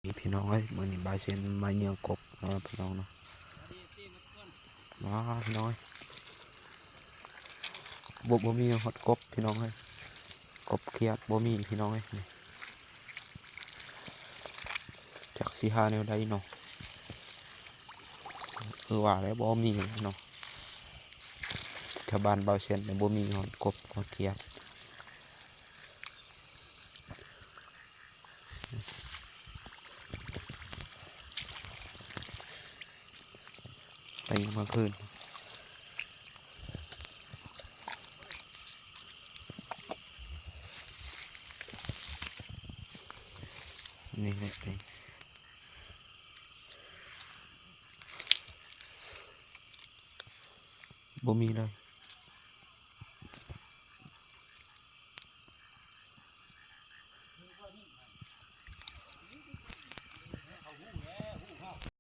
ນີ້ພີ່ນ້ອງເອີຍ ມື້ນີ້ບ່າວເຊນມາເຫຍື່ອກົບເນາະພີ່ນ້ອງເນາະ. ວ້າພີ່ນ້ອງເອີຍ ບໍ່ ບໍ່ມີຮອດກົບພີ່ນ້ອງເອີຍ ກົບຂຽດບໍ່ມີພີ່ນ້ອງເອີຍ. ນີ້ ຈັກຊິຫາແນວໃດເນາະ ຄືວ່າແຫຼະ ບໍ່ມີເນາະ ແຖວບ້ານບ່າວເຊນນີ້ບໍ່ມີຮອດກົບຮອດຂຽດ. ໄປຍັງມາຄືນ ນີ້ແຫຼະ ບໍ່ມີເລີຍ.